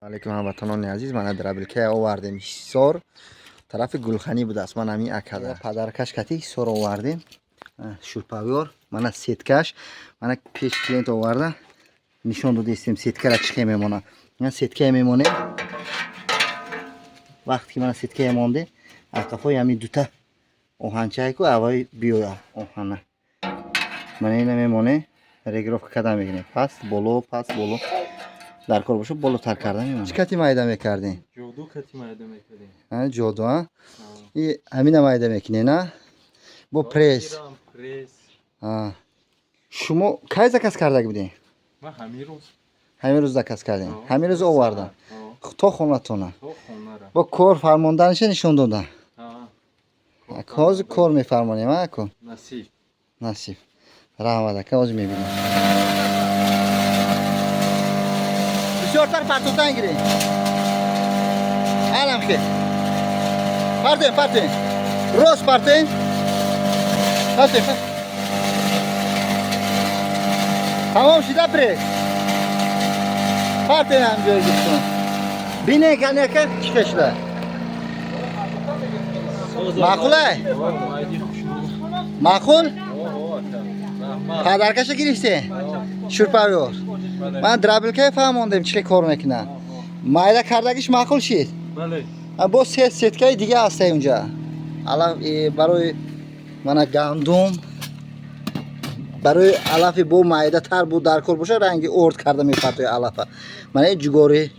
Алейкум, ҳамватанони азиз. Мана дробилкая овардем Ҳисор, тарафи Гулханӣ будааст. Ман ҳамин акада падаркаш кати Ҳисор овардем. Шурпавёр, мана сеткаш, мана пеш клиент оварда нишон додаистем сеткара чӣ хел мемона. Мана сеткая мемонем. Вақте ки мана сеткая монде, аз қафои ҳамин дута оҳанчайку авваи биёя оҳана. Мана ина мемоне, регулировка карда мегирем. Паст, боло, паст, боло. Дар кор бошад, болотар карда мемонем. Чӣ кати майда мекардем? Ҷоду кати майда мекардем. Ҷоду, а? И ҳамина майда мекунед, а? Бо пресс. Ирам, пресс. А. Шумо кай заказ карда будем? Ман ҳамин рӯз. Ҳамин рӯз заказ кардем. Ҳамин рӯз овардан. Ҳо, То хонатона. то хонара. Бо кор фармонданаша нишон додан. Ҳа. Ҳозир кор мефармонем, а ку? Насиб. Насиб. Раҳмат, ака, ҳозир мебинем. Бисёртар партотан гирем. Алам хел. Партем, партем. Рост партем. Партем, партем. Тамом шида пресс. Партем ҳам ҷои гуфтон. Бинен кани ака чӣ хел шуда. Маъқулай? Маъқул? Падаркаша гирифте? Шурпавёр. Ман дробилкая фаҳмондем чӣ хел кор мекунад. Майда кардагиш маъқул шид? Бале. Бо се сеткаи дига ҳастае унҷа. Алаф барои мана гандум, барои алафи бо майдатар буд дар кор боша, ранги орд карда мепартои алафа. Мана ин ҷугори.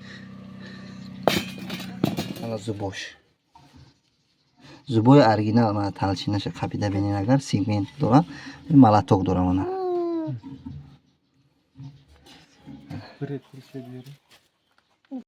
Мана зубош. Зубои оригинал, мана талчинаша қапида бинен агар сегмент дорад, молоток дора мана. Биред, пулша биёред.